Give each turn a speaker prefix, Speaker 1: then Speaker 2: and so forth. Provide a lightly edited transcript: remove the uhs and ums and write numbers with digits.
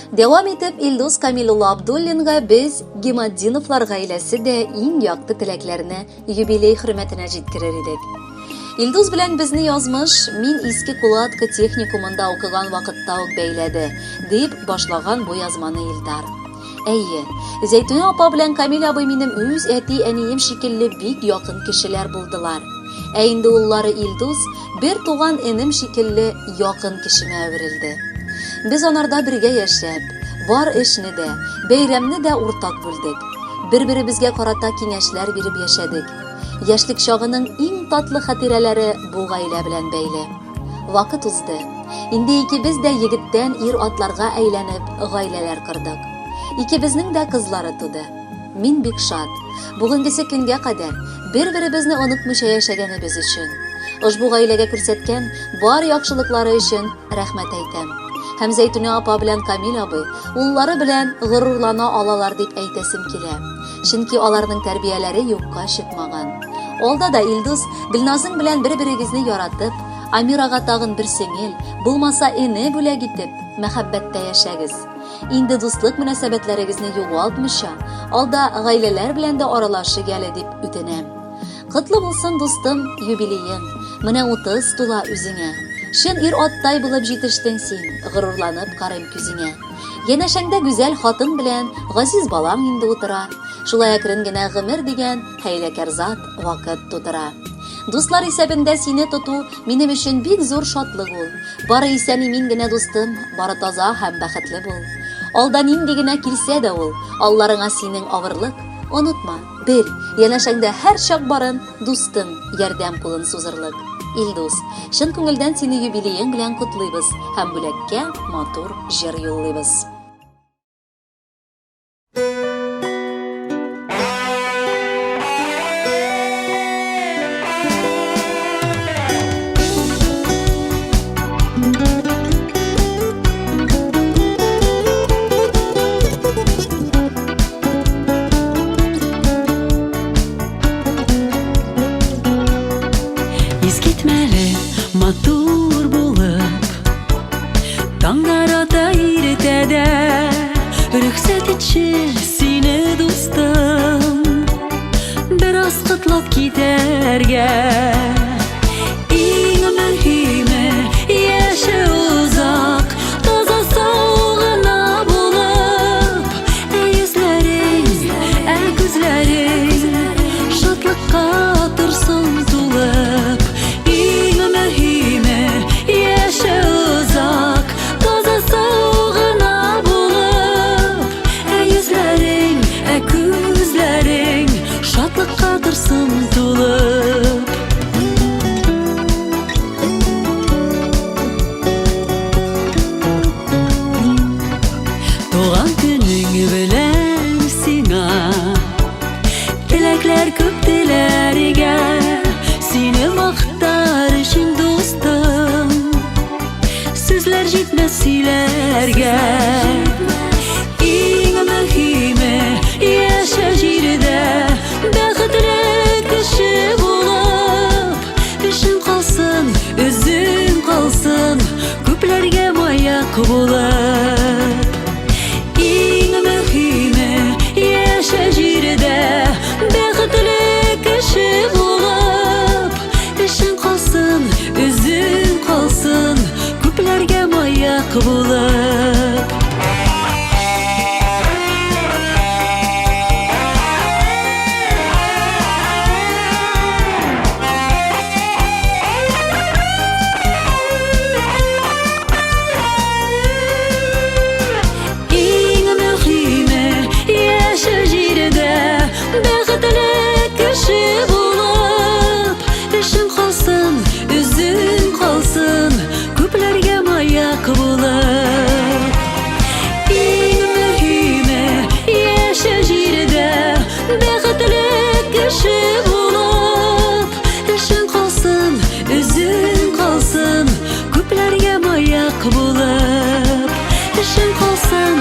Speaker 1: Дәвам итеп, Илдус Камил улы Абдуллинга без Гиматдиновлар гаиләсе дә иң якты теләкләрне юбилей хөрмәтенә җиткерер идек. Илдус белән безне язмыш мин Иске Кулатка техникумында укыган вакытта ук бәйләде, дип башлаган бу язманы Илдар. Әйе, Зәйтүнә апа белән Камил абый минем үз әти-әнием шикелле бик якын кешеләр булдылар. Ә инде уллары Илдус бер туган энем шикелле якын кешемә әверелде. Без анарда бергә яшәп, бар эшне дә, бәйрәмне дә уртак бүлдек. Бер-беребезгә карата киңәшләр биреп яшәдек. Яшьлек чагының иң татлы хатирәләре бу гаилә белән бәйле. Вакыт узды. Инде икебез дә егеттән ир-атларга әйләнеп, гаиләләр кордык. Икебезнең дә кызлары туды. Мин бик шат. Бүгенгесе көнгә кадәр бер-беребезне онытмыйча яшәгәнебез өчен. Ошбу гаиләгә күрсәткән бар яхшылыклары өчен рәхмәт әйтәм. Һәм Зәйтүнә апа белән Камил абый уллары белән горурлана алалар дип әйтәсем килә. Чөнки аларның тәрбияләре юкка чыкмаган. Алда да Илдус, Гөлназың белән бер-берегезне яратып, Амирага тагын бер сеңел, булмаса эне бүләк итеп, мәхәббәттә яшәгез. Инде дуслык мөнәсәбәтләрегезне югалтмыйча, алда гаиләләр белән дә аралашыйк әле дип үтенәм. Котлы булсын, дустым, юбилеең. Менә 30 тула үзеңә. Чын ир-аттай булып җитештең син, горурланып карыйм күзеңә. Янәшәңдә гүзәл хатын белән газиз балаң инде утыра. Шулай әкрен генә гомер дигән хәйләкәр зат вакыт тутыра. Дуслар исәбендә сине тоту минем өчен бик зур шатлык ул. Бары исән-имин генә, дустым, бары таза һәм бәхетле бул. Алда нинди генә килсә дә ул, алларыңа синең авырлык, онытма, бел, янәшәңдә һәрчак барын дустың, ярдәм кулын сузырлык. Илдус, чын күңелдән сине юбилеең белән котлыйбыз һәм бүләккә матур җыр юллыйбыз.
Speaker 2: Искитмәле матур булып Таңнар ата иртәдә Рөхсәт итче сине, дустым, Бераз котлап китәргә. Иң мөһиме яше озак, Таза сау гына булып, Ә йөзләрең, ә күзләрең Шатлыкка торсын тулып. Иң мөһиме яше озак, Таза сау гына булып, Ә йөзләрең, ә күзләрең Шатлыкка торсын тулып. Туган көнең белән сиңа Теләкләр күп теләргә, Сине мактар өчен, дустым, Сүзләр җитмәс сөйләргә. Иң мөһиме яшә җирдә Бәхетле кеше булып, Эшең калсын, үзең калсын, Күпләргә маяк булып. Иң мөһиме яшә җирдә Бәхетле кеше булып, Эшең калсын, үзең калсын, Күпләргә маяк булып. Иң мөһиме яшә җирдә Бәхетле кеше булып, Эшең калсын, үзең калсын, Күпләргә маяк булып. Иң мөһиме яшә җирдә Бәхетле кеше булып, Эшең калсын, үзең калсын, Күпләргә маяк булып. Эшең калсын,